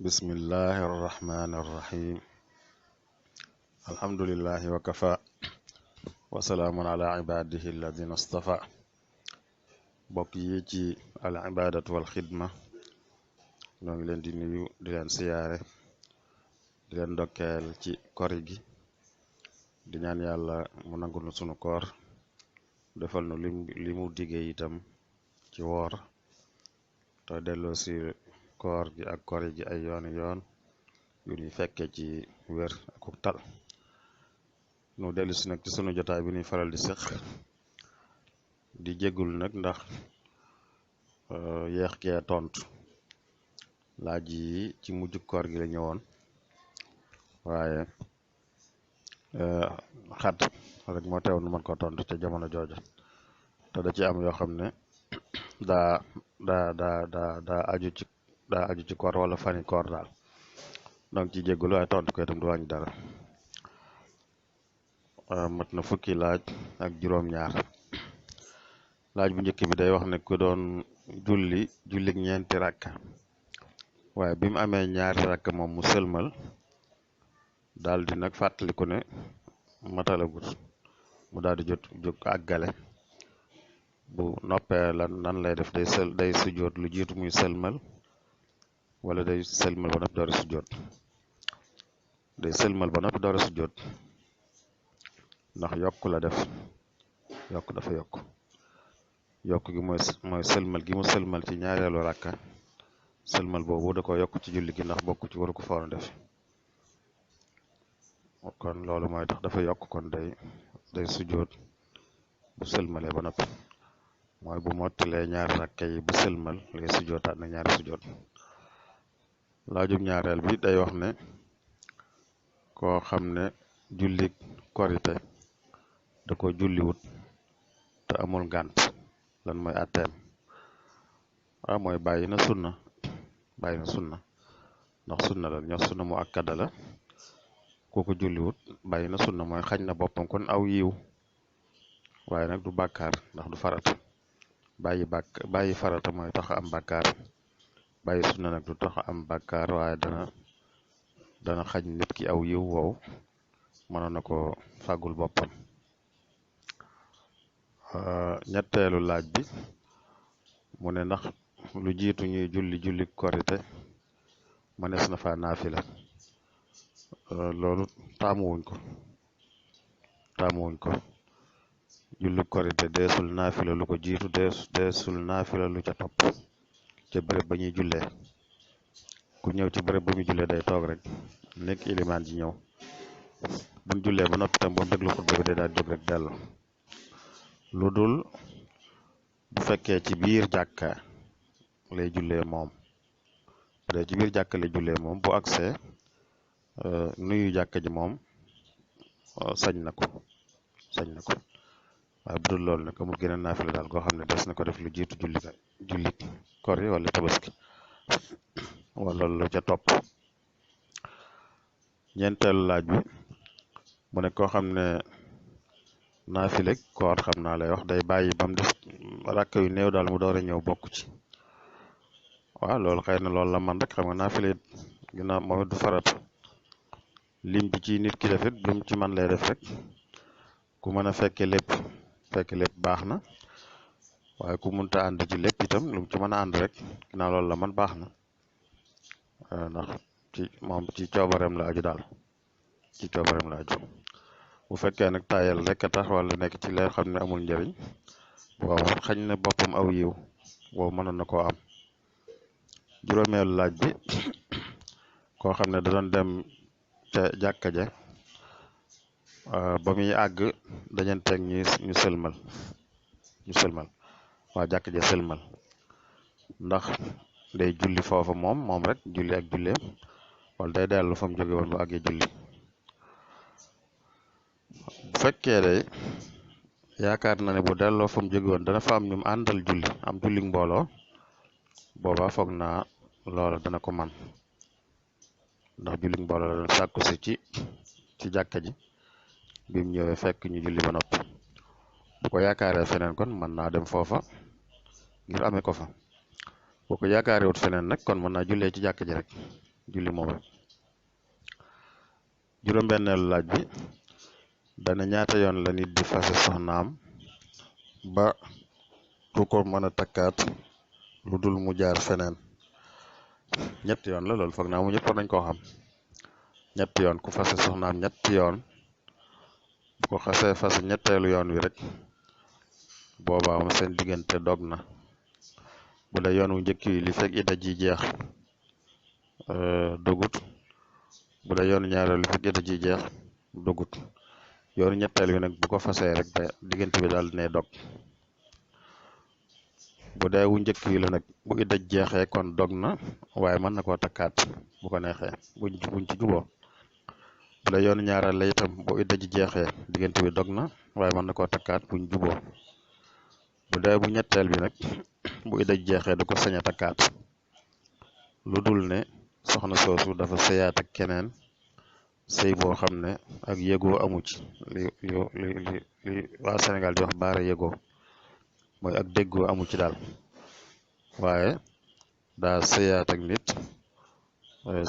bismillahi arrahmani arrahim alhamdulillahi wa kafa wa salaamun ala ibadihi alladina astafa bokk yi ci al ibadatu wal xidma ñoo ngi leen di nuyu di leen siyaare di leen ndokkeel ci kori gi di ñaan yàlla mu nangul nu sunu koor defal nu li mu diggee itam ci woor te delloo si koor gi ak kori gi ay yooni yoon yu ñuy fekke ci wér ak tal nu dellu si nag ci sunu jotaay bi ñuy faral di séq di jéggul nag ndax yeex kee tontu laaj yi ci mujj koor gi la ñëwoon waaye xat rek moo teew nu mën ko tontu ca jamono jooja te da ci am yoo xam ne daa aju ci koor wala fani koor daal donc ci jéggulu waaye tontu ko itam du wàññi dara mat na fukki laaj ak juróom-ñaar laaj bu njëkk bi day wax ne ku doon jullik ñeenti rakka waaye bi mu amee ñaari rakka moom mu sëlmal daal di nag fàttaliku ne matalagut mu daal di jóg àggale bu noppee nan lay def day sujjoot lu jiitu muy sëlmal wala day sëlmal ba noppi door a sujjoot day sëlmal ba noppi door a sujjoot ndax yokk la def dafa yokk gi mooy sëlmal gi mu sëlmal ci ñaareelu rakka sëlmal boobu da ko yokk ci julli gi ndax bokk ci waru ko foon def kon loolu mooy tax dafa yokk kon day sujjoot bu sëlmalee ba noppi mooy bu mottalee ñaari rakka yi bu sëlmal lay sujjootaat na ñaari sujjoot laajum ñaareel bi day wax ne koo xam ne jullik korite da ko julliwut te amul ngànt lan mooy atteem mooy bàyyi na sunna ndax sunna la ñoo sunna mu akkada la kooku julliwut bàyyi na sunna mooy xañ na boppam kon aw yiw waaye nag du bàkkaar ndax du farata bàyyi farata mooy tax am bàkkaar bàyyi sunna nag du tax am bàkkaar waaye dana xañ nit ki aw yiw wow mënoon na ko fàggul boppam ñetteelu laaj bi mu ne ndax lu jiitu ñuy julli korite mënees na fa naafila loolu taamuwuñ ko julli korite deesul naafila lu ko jiitu deesul naafila lu ca topp ca béréb ba ñuy jullee ku ñëw ci béréb ba muy jullee day toog rek nekk ilimaan ji ñëw buñ jullee ba noppi tam ba mu déglu xutba bi day daal jóg rek dellu lu dul bu fekkee ci biir jàkka lay jullee moom bu dee ci biir jàkka lay jullee moom bu agsee nuyu jàkka ji moom sañ na ko waaye bu dul loolu nag amul geneen naafila daal goo xam ne des na ko def lu jiitu julli kori wala tabaski wala lu ca topp ñeenteelu laaj bi mu ne koo xam ne naafile koor xam naa lay wax day bàyyi ba mu def rakk yu néew daal mu door a ñëw bokk ci waaw loolu xëy na loolu la man rek xam nga naafile ginnaaw moom it du farat lim bi ci nit ki defit lu mu ci man lay def rek ku mën a fekke lépp baax na waaye ku munta ànd ci lépp itam lu mu ci mën a ànd rek ginnaaw loolu la man baax na ndax ci coobareem la aju daal bu fekkee nag tayal rek a tax wala nekk ci leen xam ne amul njëriñ waaw xañ na boppam aw yiw boobu mënoon na koo am juróomeelu laaj bi koo xam ne da doon dem ca jàkka ja ba muy àgg dajanteeg ñu sëlmal waa jàkka ja sëlmal ndax day julli foofa moom rek julli ak julleem wala day dellu fa mu jóge woon bu àggee julli bu fekkee day yaakaar na ne bu delloo fa mu jóge woon dana fa am ñu àndal julli mbooloo booba foog naa loola dana ko man ndax julli mbooloo la doon sàkku si ci jàkka ji bi mu ñëwee fekk ñu julli ba noppi bu ko yaakaaree feneen kon mën naa dem foofa ngir amee ko fa boo ko yaakaaree wut feneen nag kon mën naa jullee ci jàkka ji rek julli moom. juróom-benneelu laaj bi dana ñaata yoon la nit di fase soxnaam ba du ko mën a takkaat lu dul mu jaar feneen. ñetti yoon la loolu foog naa mu ñëpp war nañ koo xam. ñetti yoon ku fase soxnaam ñetti yoon bu ko xasee fase ñetteelu yoon wi rek boobaa moom seen diggante dog na. bu dee yoon wu njëkk yi li fekk idda ji jeex dogut. bu dee yoonu ñaareel li fekk idda ji jeex dogut. yoonu ñetteel wi nag bu ko fasee rek ba diggante bi daal dina dog. bu dee wu njëkk wi la nag bu idda jeexee kon dog na waaye mën na koo takkaat bu ko neexee buñ ci juboo. bu dee yoonu ñaareel la itam bu idda ji jeexee diggante bi dog na waaye mën na koo takkaat buñ juboo. bu dee bu ñetteel bi nag bu idda ji jeexee du ko sañ a takkaat lu dul ne soxna soosu dafa sëyaat ak keneen sëy boo xam ne ak yëgoo amu ci li waa Sénégal di wax baara yëgoo mooy ak déggoo amu ci daal waaye daa sëyaat ak nit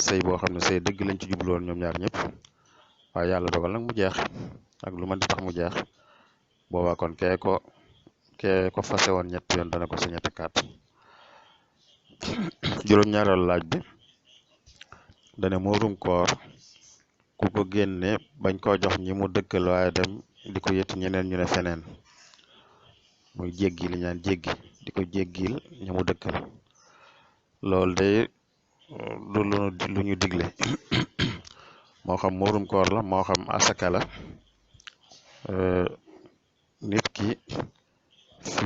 sëy boo xam ne sëy dëgg lañ ci jubloon ñoom ñaar ñëpp waaye yàlla dogal nag mu jeex ak lu mën di tax mu jeex boobaa kon kee ko fase woon ñett yoon dana ko sañ a takkaat. juróom-ñaareelu laaj bi dane muurum koor ku ko génne bañ koo jox ñi mu dëkkal waaye dem di ko yëtti ñeneen ñu ne feneen muy jéggi li ñaan jéggi di ko jéggil ñi mu dëkkal loolu day du lu ñu digle moo xam muurum koor la moo xam asaka la nit ki fi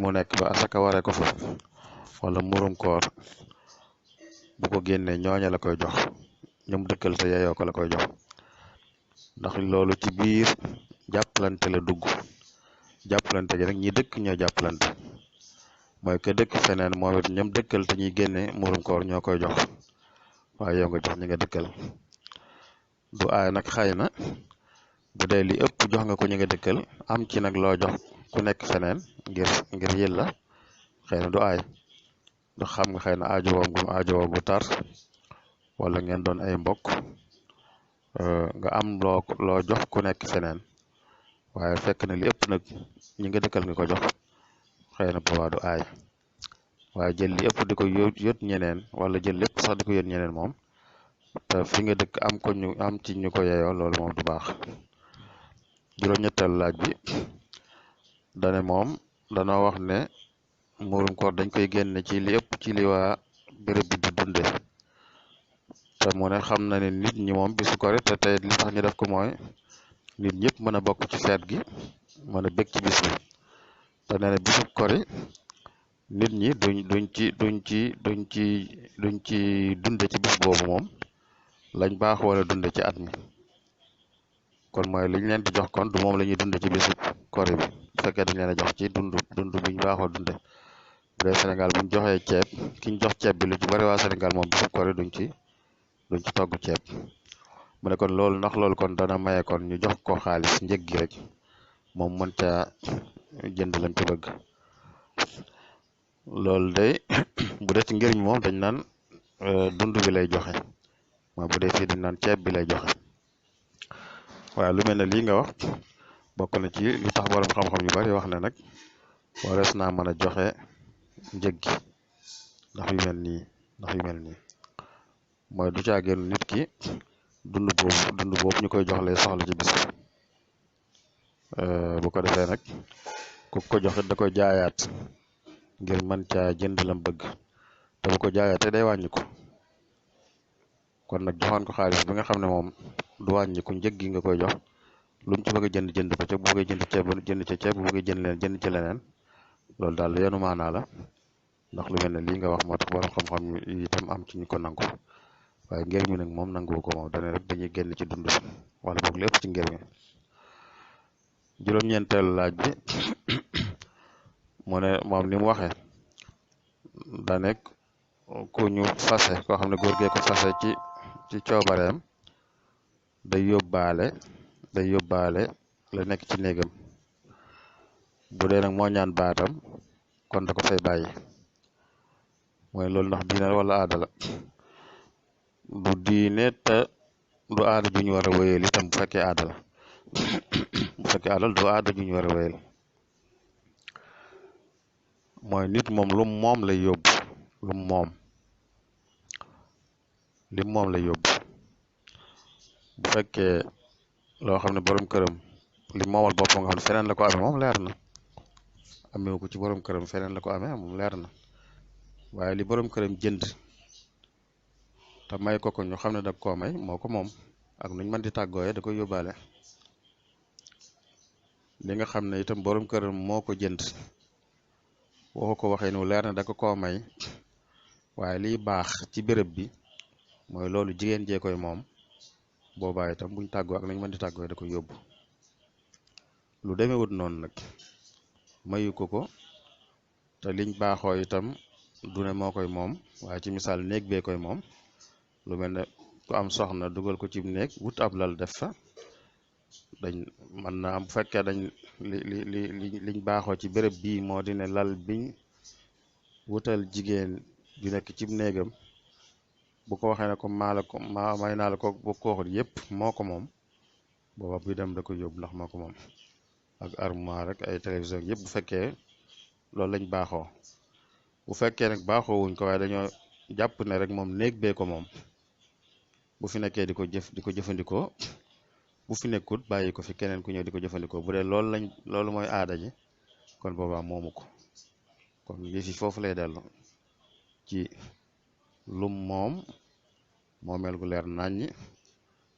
mu nekk ba asaka waree ko fa wala muurum koor bu ko génnee ñooña la koy jox ñoom dëkkal te yeyoo ko la koy jox ndax loolu ci biir jàppalante la dugg. jàppalante gi nag ñi dëkk ñoo jàppalante mooy que dëkk feneen moom it ñoom dëkkal te ñuy génne muurum koor ñoo koy jox waaye yow nga jox ñi nga dëkkal. du aay nag xëy na bu dee li ëpp jox nga ko ñi nga dëkkal am ci nag loo jox ku nekk feneen ngir yël la xëy na du aay ndax xam nga xëy na aajowoo gu tar wala ngeen doon ay mbokk nga am loo jox ku nekk feneen waaye fekk na li ëpp nag ñi nga dëkkal nga ko jox xëy na boobaa du aay waaye jël li ëpp di ko yót ñeneen wala jël lépp sax di ko yót ñeneen moom te fi nga dëkk am ci ñu ko yeyoo loolu moom du baax. juróom-ñetteelu laaj bi dane moom danoo wax ne muurum koor dañ koy génne ci li ëpp ci li waa béréb bi di dunde te mu ne xam na ne nit ñi moom bisu kori te tey li tax ñu def ko mooy nit ñëpp mën a bokk ci feet gi mën a bég ci bis bi te nee na bisu kori nit ñi duñ ci dunde ci bis boobu moom lañ baax wala dunde ci at mi kon mooy liñ leen di jox kon du moom la ñuy dunde ci bisu kori bi bu fekkee dañ leen a jox ci dund biñ baaxoo dunde bu dee Sénégal buñ joxee ceeb kiñ jox ceeb bi lu ci bari waa Sénégal moom bisu kori duñ ci togg ceeb mu ne kon loolu ndax loolu kon dana maye kon ñu jox ko xaalis njëg gi rek moom mën caa jënd lañ ci bëgg. loolu day bu dee ci ngir mi moom dañ naan dund bi lay joxe mooy bu dee fii dañ naan ceeb bi lay joxe waaye lu mel ne lii nga wax bokk na ci lu tax borom xam-xam yu bari wax ne nag warees naa mën a joxe njëg gi ndax yu mel nii mooy du caa génn nit ki dund boobu ñu koy jox lay soxla ci bis bu ko defee nag ku ko joxit da koy jaayaat ngir mën caa jënd lam bëgg te bu ko jaayaatee day wàññi ko kon nag joxoon ko xaalis bi nga xam ne moom du wàññi ko njëg gi nga koy jox lu mu ci bëgg a jënd ko ca bu bëggee jënd ceeb bu bëggee jënd ci leneen loolu daal yenu maanaa la ndax lu mel ne lii nga wax moo tax borom xam-xam yi itam am ci ñu ko nangu waaye ngir mi nag moom nangu ko moom dane rek dañuy génn ci dund wala boog lépp ci ngir mi. juróom-ñeenteelu laaj bi mu ne moom ni mu waxee da nekk ku ñu fase koo xam ne góor gee ko fase ci coobareem day yóbbaale la nekk ci néegam bu dee nag moo ñaan baatam kon da ko fay bàyyi mooy loolu ndax diine la wala aada la du diine te du aada ju ñu war a wéyal itam bu fekkee aada la bu fekkee aada la du aada ju ñu war a wéyal mooy nit moom lu moom lay yóbbu lu moom li moom lay yóbbu bu fekkee loo xam ne borom këram li moomal boppam nga xam ne feneen la ko amee moom leer na ameewu ko ci borom këram feneen la ko amee moom leer na waaye li borom këram jënd te may ko ko ñu xam ne da koo may moo ko moom ak nuñ mën di tàggooyee da koy yóbbaale li nga xam ne itam borom këram moo ko jënd waxu ko waxee nu leer na da ko koo may waaye liy baax ci béréb bi mooy loolu jigéen jee koy moom boobaa itam buñ tàggoo ak nuñ mën di tàggooyee da koy yóbbu lu demewut noonu nag mayu ko ko te liñ baaxoo itam du ne moo koy moom waaye ci misaal néeg bee koy moom lu mel ne ku am soxna dugal ko ci néeg wut ab lal def fa dañ mën naa am bu fekkee dañ liñ baaxoo ci béréb bii moo di ne lal biñ wutal jigéen ju nekk ci néegam bu ko waxee ne ko may naa la ko bu ko waxut yépp moo ko moom booba buy dem da ko yóbbu ndax moo ko moom ak armoire rek ay télévision yëpp bu fekkee loolu lañ baaxoo bu fekkee nag baaxoo wuñ ko waaye dañoo jàpp ne rek moom néeg bee ko moom bu fi nekkee di ko jëfandikoo bu fi nekkut bàyyi ko fi keneen ku ñëw di ko jëfandikoo bu dee loolu mooy aada ji kon boobaa moomu ko kon li fi foofu lay dellu ci lum moom moomeel gu leer naññi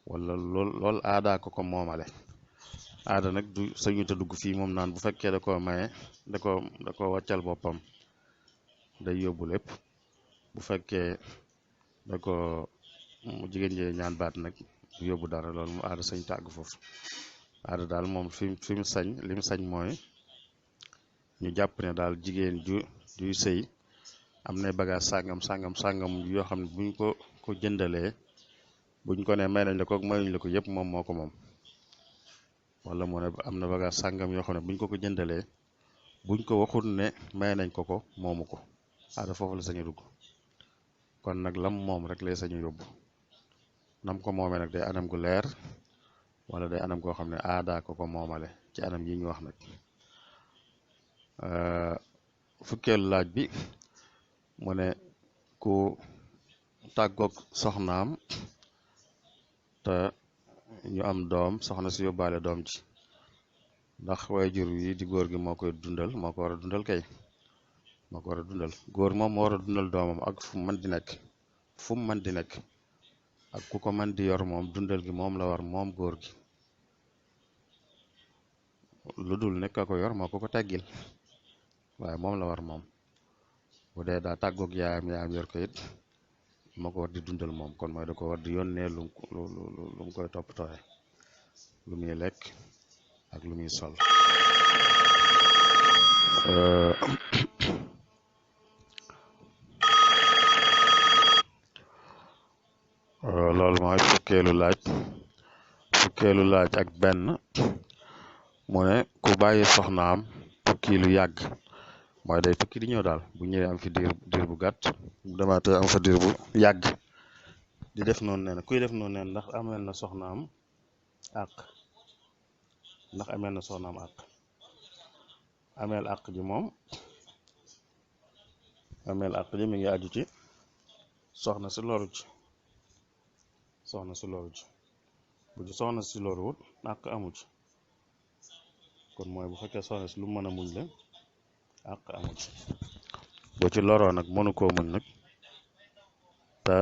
wala lool aadaa ko moomale aada nag du sañu te dugg fii moom naan bu fekkee da koo maye da ko wàccal boppam day yóbbu lépp bu fekkee da ko jigéen jee ñaan baat nag du yóbbu dara loolu mu aada sañ tàgg foofu aada daal moom fi mu sañ li mu sañ mooy ñu jàpp ne daal jigéen juy sëy am nay bagage sàngam yoo xam ne buñ ko jëndalee buñ ko ne may nañ la ko mayuñ la ko yëpp moom moo ko moom wala mu ne am na bagage sàngam yoo xam ne buñ ko jëndalee buñ ko waxul ne may nañ ko moomu ko aada foofu la sañu dugg kon nag lam moom rek lay sañu yóbbu nam ko moomee nag day anam gu leer wala day anam goo xam ne aadaa ko moomale ci anam yi ñu wax nag fukkeelu laaj bi mu ne ku tàggoog soxnaam te ñu am doom soxna si yóbbaale doom ji ndax waajur wi di góor gi moo koy dundal moo ko war a dundal kay moo ko war a dundal góor moom moo war a dundal doomam ak fu mu mën di nekk ak ku ko mën di yor moom dundal gi moom la war moom góor gi lu dul nekk a ko yor moo ko teggil waaye moom la war moom bu dee daa tàggoog yaayam yor ko it moo ko war di dundal moom kon mooy da ko war di yónnee lu mu koy toppatooye lu muy lekk ak lu muy sol loolu mooy fukkeelu laaj ak benn mu ne ku bàyyi soxnaam tukki lu yàgg mooy day tukki di ñëw daal bu ñëwee am fi diir bu gàtt bu demaatee am fa diir bu yàgg di def noonu nee na kuy def noonu nee na ndax ameel na soxnaam àq ameel àq ji moom mi ngi aju ci soxna si loru ci bu ci soxna si loruwut àq amu ci kon mooy bu fekkee soxna si lu mën a muñ la àq amu ci boo ci loroo nag mënu koo muñ nag te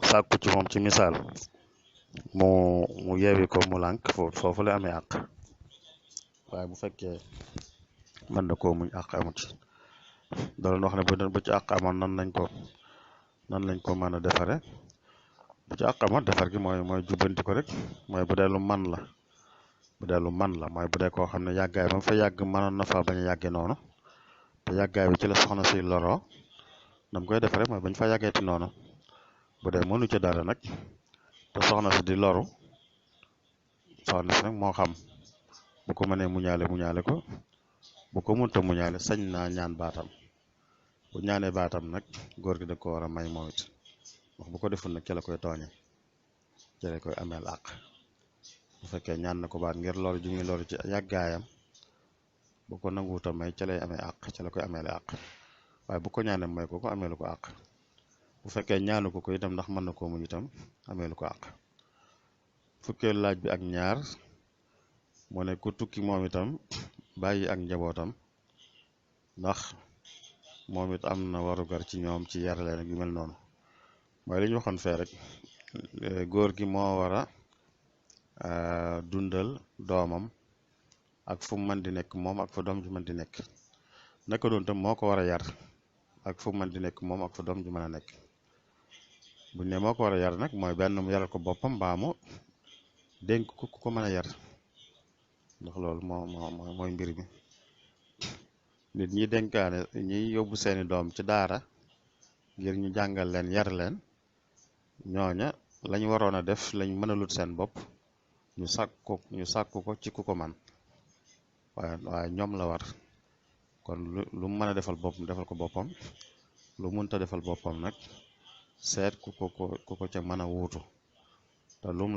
sàkku ci moom ci misaal mu yeewi ko mu lànk foofu la amee àq waaye bu fekkee mën na koo muñ àq amu ci daloon wax ne bu ci àq amoon nan lañ ko mën a defare bu ci àq amoon defar gi mooy jubbanti ko rek mooy bu dee lu man la mooy bu dee koo xam ne yàggaay ba mu fa yàgg mënoon na fa bañ a yàgge noonu te yàggaay bi ci la soxna si loroo nam koy defare mooy bañ fa yàggeeti noonu bu dee mënu ca dara nag te soxna si di loru soxna si nag moo xam bu ko mënee muñaale ko bu ko munta muñaale sañ naa ñaan baatam bu ñaanee baatam nag góor gi da ko war a may moom it wax bu ko deful nag ca la koy tooñe ca la koy ameel àq bu fekkee ñaan na ko baat ngir loolu ju muy loolu ci yàggaayam bu ko nanguwuta may ca lay amee àq ca la koy ameele àq waaye bu ko ñaanee may ko ameelu ko àq bu fekkee ñaanu ko itam ndax mën na koo muñ itam ameelu ko àq fukkeelu laaj bi ak ñaar moo ne ku tukki moom itam bàyyi ak njabootam ndax moom it am na warugar ci ñoom ci yar leen ak yu mel noonu mooy li ñu waxoon fee rek góor gi moo war a dundal doomam ak fu mu mën di nekk moom ak fa doom ju mën di nekk naka doon tam moo ko war a yar ak fu mu mën di nekk moom ak fa doom ju mën a nekk buñ ne moo ko war a yar nag mooy benn mu yaral ko boppam mbaa mu dénk ko ku ko mën a yar ndax loolu mooy mbir mi nit ñi dénkaane ñi yóbbu seeni doom ci daara ngir ñu jàngal leen yar leen ñooña lañ waroon a def lañ mënalut seen bopp ñu sàkku ko ci ku ko man waaye ñoom la war kon lu mu mën a defal boppam defal ko boppam lu munta defal boppam nag seet ku ko ca mën a wuutu te lum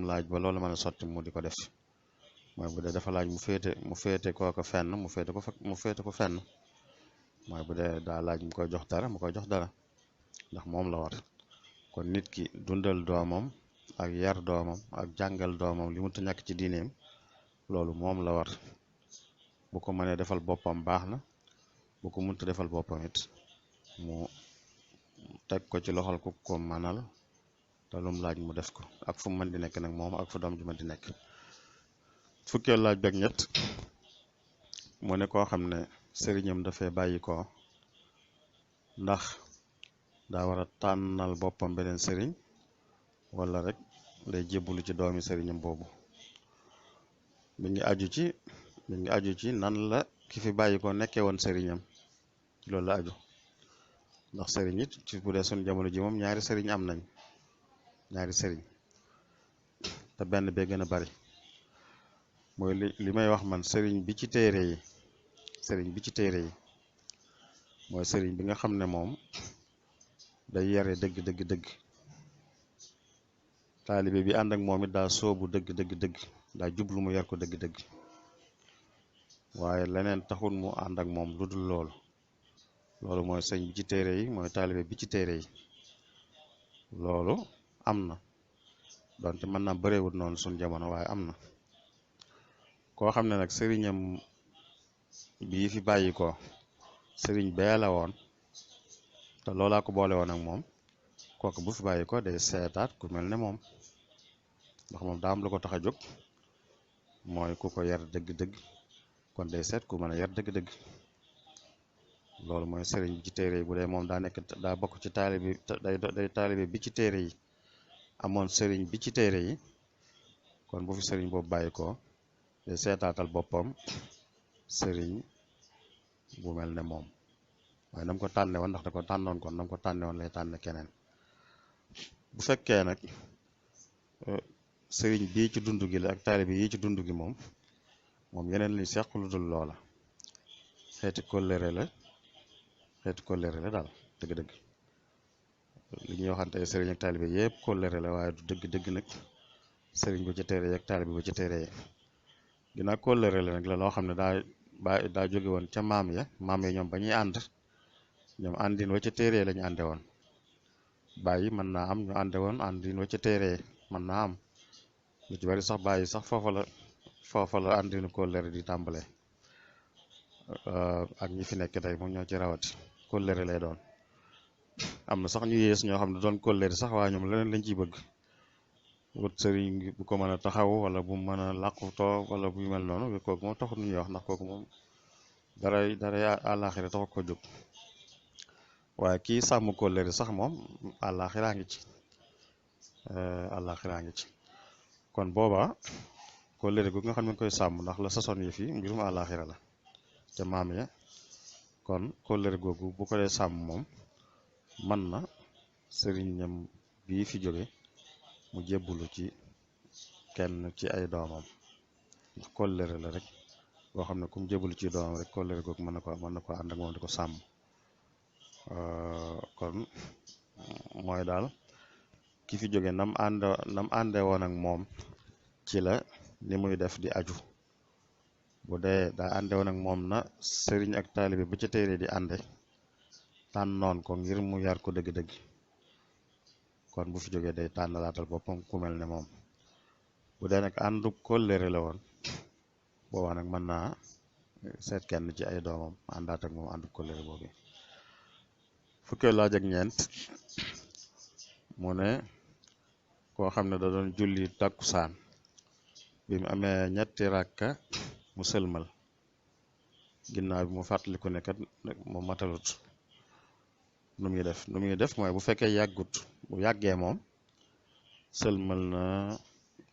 laaj ba loolu mën a sotti mu di ko def mooy bu dee dafa laaj mu féete kooka fenn mu féete ko fenn mooy bu dee daa laaj mu koy jox dara mu koy jox dara ndax moom la war kon nit ki dundal doomam ak yar doomam ak jàngal doomam li mënta ñàkk ci diineem loolu moom la war bu ko mënee defal boppam baax na bu ko mënta defal boppam it mu teg ko ci loxol ku ko manal te lum laaj mu def ko ak fu mu mën di nekk nag moom ak fu doom ju mën di nekk fukkeel laaj beeg ñett mu ne koo xam ne sëriñam dafay bàyyi ko ndax daa war a tànnal boppam beneen sëriñ wala rek day jébbalu ci doomi sëriñam boobu mi ngi aju ci nan la ki fi bàyyi ko nekkee woon sëriñam ci loolu la aju ndax sëriñ it ci bu dee suñu jamono ji moom ñaari sëriñ am nañ ñaari sëriñ te benn bee gën a bari mooy li may wax man sëriñ bi ci téere yi mooy sëriñ bi nga xam ne moom day yare dëgg taalibe bi ànd ak moom it daa soobu dëgg daa jublu mu yar ko dëgg waaye leneen taxul mu ànd ak moom lu dul loolu mooy sëriñ bi ci téere yi mooy taalibe bi ci téere yi loolu am na donte mën naa bëreewut noonu suñ jamono waaye am na koo xam ne nag sëriñam bii fi bàyyi ko sëriñ bee la woon te loolaa ko boole woon ak moom kooku bu fi bàyyi ko day seetaat ku mel ne moom ndax moom daa am lu ko tax a jóg mooy ku ko yar dëgg kon day seet ku mën a yar dëgg loolu mooy sëriñ bi ci téere yi bu dee moom daa bokk ci taalibe bi ci téere yi amoon sëriñ bi ci téere yi kon bu fi sëriñ boobu bàyyi ko day seetaatal boppam sëriñ bu mel ne moom waaye nam ko tànne woon ndax da ko tànnoon kon nam ko tànne woon lay tànn keneen bu fekkee nag sëriñ bii ci dund gi la ak taalibe yi ci dund gi moom yeneen li seq lu dul loola xeeti kóllëre la daal dëgg-dëgg li ñuy waxante ay sëriñ ak taalibe yëpp kóllëre la waaye du dëgg nag sëriñ bu ci téere yi ak taalibe bu ci téere yi ginnaaw kóllëre la nag la loo xam ne daa jóge woon ca maam ya ñoom ba ñuy ànd ñoom àndin wa ca téere lañu ànde woon bàyyi mën naa am ñu ànde woon àndin wa ca téere mën naa am lu ci bari sax bàyyi sax foofa la àndinu kóllëre di tàmbale ak ñi fi nekk tey moom ñoo ci rawati kóllëre lay doon am na sax ñu yées ñoo xam ne doon kóllëre sax waaye ñoom leneen lañ ciy bëgg wut sëriñ bu ko mën a taxaw wala bu mën a làqutoo wala bu mel noonu kooku moom taxut ñuy wax ndax kooku moom daray àllaaxira taxut ko jóg waaye kii sàmm kóllëre sax moom àllaaxiraa ngi ci kon booba kóllëre gu nga xam ne koy sàmm ndax la sasoon yi fii mbirum àllaaxira la ca maam ya kon kóllëre googu bu ko dee sàmm moom man na sëriñam bii fi jóge mu jébbulu ci kenn ci ay doomam ndax kóllëre la rek boo xam ne ku mu jébbulu ci doomam rek kóllëre googu mën na ko ànd ak moom di ko sàmm kon mooy daal ki fi jóge nam ànde woon ak moom ci la ni muy def di aju bu dee daa ànde woon ak moom na sëriñ ak taalibe ba ca téere di ànde tànnoon ko ngir mu yar ko dëgg-dëgg kon bu fi jógee day tànnalaatal boppam ku mel ne moom bu dee nag àndu kóllëre la woon boobaa nag mën naa seet kenn ci ay doomam àndaat ak moom àndu kóllëre boobu fukkee laaj ak ñeent mu ne koo xam ne da doon julli takkusaan bi mu amee ñetti rakka mu sëlmal ginnaaw bi mu fàttaliku ne kat mu matalut nu muy def mooy bu fekkee yàggut bu yàggee moom sëlmal na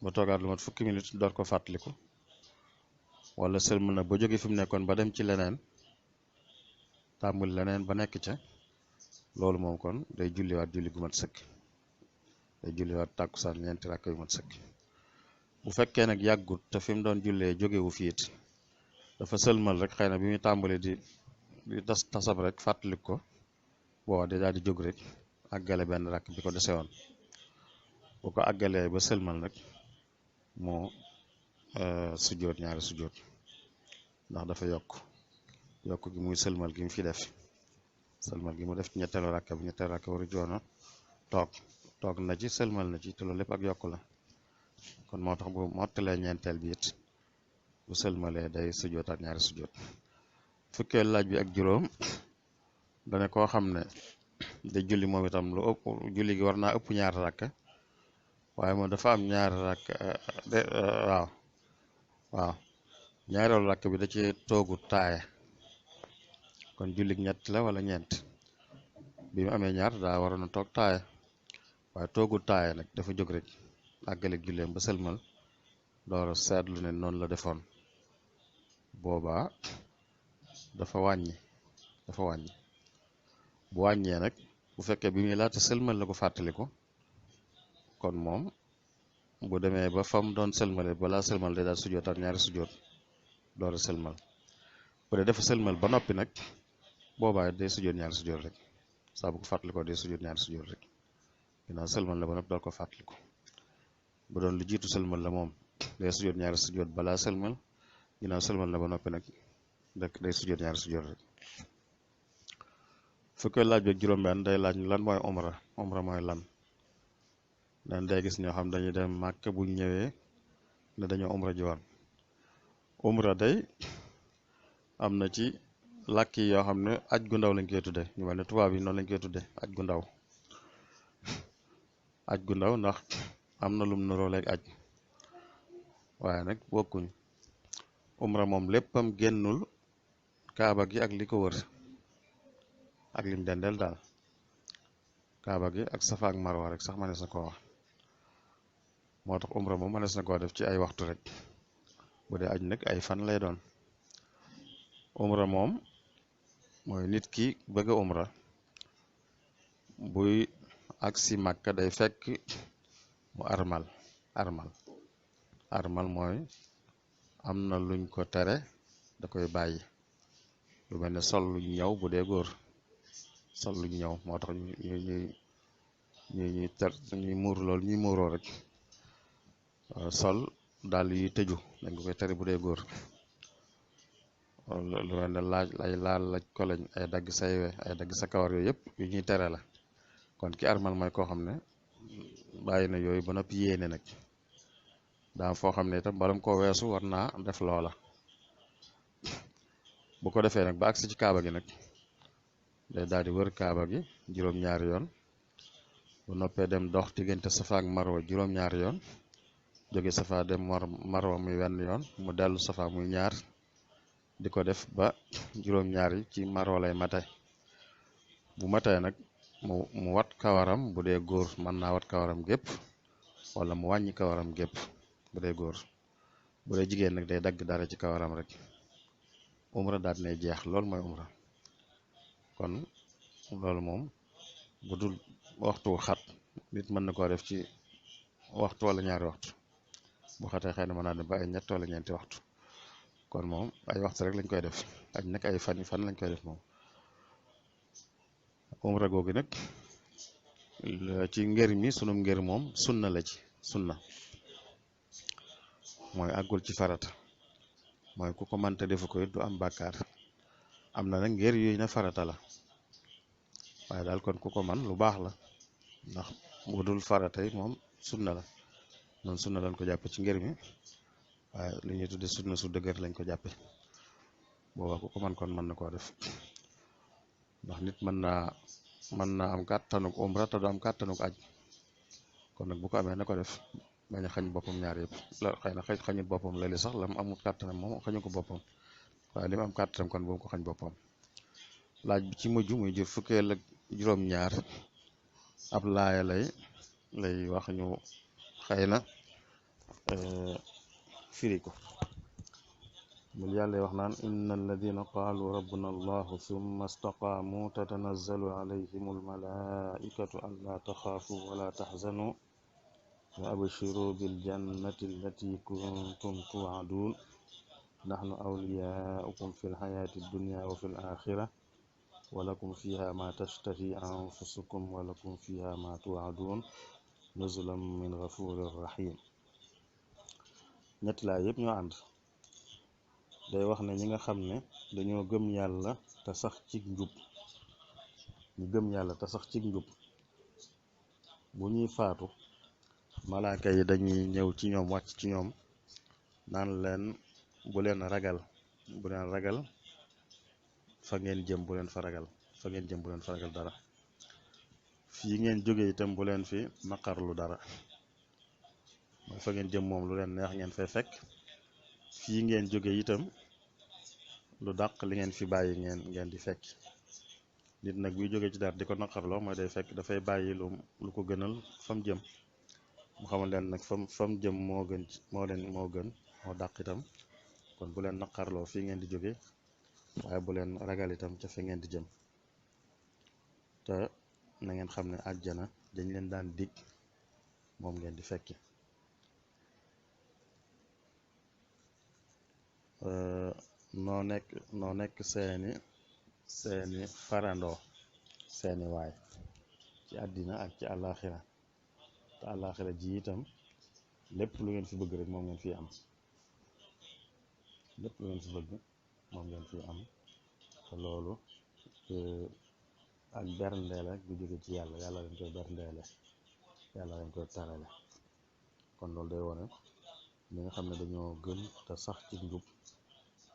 ba toogaat lu mat fukki minute door ko fàttaliku wala sëlmal na ba jóge fi mu nekkoon ba dem ci leneen tàmbul leneen ba nekk ca loolu moom kon day julliwaat julli gu mat sëkk day julliwaat tàkkusaan ñeenti rakk yu mat sëkk bu fekkee nag yàggut te fi mu doon jullee jógewu fiit dafa sëlmal rek xëy na bi muy tàmbali di tasab rek fàttaliku ko boo de daal di jóg rek àggale benn rakk bi ko dese woon bu ko àggalee ba sëlmal nag moo sujjóot ñaari sujjóot ndax dafa yokk gi muy sëlmal gi mu fi def sëlmal gi mu def ci ñetteelu rakk bi ñetteelu rakk waru joono toog na ci sëlmal na ci te loolu lépp ak yokk la kon moo tax bu mottalee ñeenteel bi it bu sëlmalee day sujjóotaat ñaari sujjóot fukkeel laaj bi ak juróom dane koo xam ne da julli moom itam lu ëpp julli gi war naa ëpp ñaari rakk waaye moom dafa am ñaari rakk waaw ñaareelu rakk bi da ci toogu taaya kon jullig ñett la wala ñeent bi mu amee ñaar daa waroon a toog taaya waaye toogu taaya nag dafa jóg rek àggaleeg julleem ba sëlmal door a seetlu ne noonu la defoon boobaa dafa wàññi bu wàññee nag bu fekkee bi muy laata sëlmal la ko fàttaliku kon moom bu demee ba fam doon sëlmale balaa sëlmal day daal sujjóotaat ñaari sujjóot door a sëlmal bu dee dafa sëlmal ba noppi nag boobaa day sujjóot ñaari sujjóot rek saa bu ko fàttalikoo day sujjóot ñaari sujjóot rek ginnaaw sëlmal la ba noppi door ko fàttaliku bu doon lu jiitu sëlmal la moom day sujjóot ñaari sujjóot balaa sëlmal ginnaaw sëlmal la ba noppi nag day sujjóot ñaari sujjóot rek fukkee laaj bi ak juróom-benn day laaj lan mooy umra mooy lan dan day gis ñoo xam dañuy dem màkk bu ñëwee ne dañoo umra ji woon umra day am na ci làkk yi yoo xam ne aj gu ndaw lañ koy tudde ñu mel ne tubaab yi noonu lañ koy tudde aj gu ndaw ndax am na lum nuroo leeg aj waaye nag bokkuñ umra moom léppam génnul kaaba gi ak li ko wër ak lim dendel daal kaaba gi ak safa ak marwa rek sax mënees na koo wax moo tax umra moom mënees na koo def ci ay waxtu rek bu dee aj nag ay fan lay doon umra moom mooy nit ki bëgg a umra buy agsi Makka day fekk mu armal mooy am na luñ ko tere da koy bàyyi lu mel ne sol luñ ñëw bu dee góor sol luñ ñëw moo tax ñuy muur loolu ñuy muuroo rek sol dàll yuy tëju dañ ko koy tere bu dee góor lu mel ne laaj ko lañ ay dagg say we ay dagg sa kawar yooyu yëpp yu ñuy tere la kon ki armal mooy koo xam ne bàyyi na yooyu ba noppi yéene nag daa foo xam ne itam balam koo weesu war naa def loola bu ko defee nag ba agsi ci kaaba gi nag day daal di wër kaaba gi juróom-ñaari yoon bu noppee dem dox diggante safa ak marwa juróom-ñaari yoon jóge safa dem marwa muy wenn yoon mu dellu safa muy ñaar di ko def ba juróom-ñaari ci marwa lay mate bu matee nag mu wat kawaram bu dee góor mën naa wat kawaram gépp wala mu wàññi kawaram gépp bu dee góor bu dee jigéen nag day dagg dara ci kawaram rek umra daat ne jeex loolu mooy umra kon loolu moom bu dul waxtu xat nit mën na koo def ci waxtu wala ñaari waxtu bu xatee xëy na mën naa dem ba ay ñett wala ñeenti waxtu kon moom ay waxtu rek lañ koy def aj nag ay fan lañ koy def moom umra googu nag ci ngër mi sunu ngër moom sunna la ci sunna mooy àggul ci farata mooy ku ko mënta defu ko it du am bàkkaar am na nag ngër yooyu ne farata la waaye daal kon ku ko man lu baax la ndax bu dul farata yi moom sunna la noonu sunna lañ ko jàppe ci ngër mi waaye li ñuy tudde sunna su dëgër lañ ko jàppe boobaa ku ko man kon mën na koo def ndax nit mën naa am kàttanuk umra te du am kàttanuk aj kon nag bu ko amee na ko def bañ a xañ boppam ñaar yëpp la xëy na xañut boppam la li sax la mu amul kàttanam moom xañu ko boppam waaye li mu am kàttanam kon bu mu ko xañ boppam laaj bi ci mujj muy jur fukkeel ak juróom-ñaar ab laaya lay wax ñu xëy na firi ko mul yàlla wax naan inna alladina qaalu rabbuna allahu summa istaqaamu tatanazzalu alayhim almalaikatu an laa taxaafu wala taxzanu wa abshiru biljannati allati kuntum tuucaduun naxnu awliyaaukum fi lxayaati dunya wa fi alaxira wa lakum fiha ma tashtahi anfusukum wa lakum fiha ma tuucaduun nuzulan min gafurin rahim ñetti laa yëpp ñoo ànd day wax ne ñi nga xam ne dañoo gëm yàlla te sax ci njub ñu gëm yàlla te sax ci njub bu ñuy faatu malaaka yi dañuy ñëw ci ñoom wàcc ci ñoom naan leen bu leen ragal fa ngeen jëm bu leen fa ragal dara fii ngeen jóge itam bu leen fi naqarlu dara mooy fa ngeen jëm moom lu leen neex ngeen fay fekk fii ngeen jóge itam lu dàq li ngeen fi bàyyi ngeen di fekk nit nag buy jóge ci dara di ko naqarloo mooy day fekk dafay bàyyi lu ko gënal fam jëm mu xamal leen nag fam jëm moo gën moo dàq itam kon bu leen naqarloo fii ngeen di jóge waaye bu leen ragal itam ca fi ngeen di jëm te na ngeen xam ne àjjana dañ leen daan dig moom ngeen di fekki noo nekk seeni farandoo seeni waay ci àddina ak ci àllaaxira te àllaaxira ji itam lépp lu ngeen fi bëgg rek moom ngeen fi am te loolu ak berndeele gu jóge ci yàlla lañ koy berndeele yàlla lañ koy tarale kon loolu day wone ñi nga xam ne dañoo gëm te sax ci njub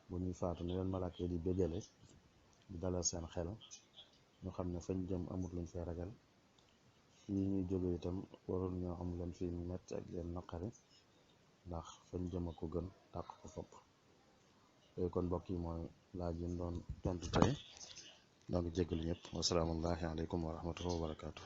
bu ñuy faatu ne leen malaaka yi di bégale di dalal seen xel ñu xam ne fañ jëm amut luñ fay ragal fii ñuy jóge itam warul ñoo am leen fi metti ak leen naqari ndax fañ jëm a ko gën dàq ko fopp yooyu kon mbokk yi mooy laaj yi doon tontu tey donc jégalu ñëpp wasalaamullahi aleykum wa rahmatullahi wa barakaatu.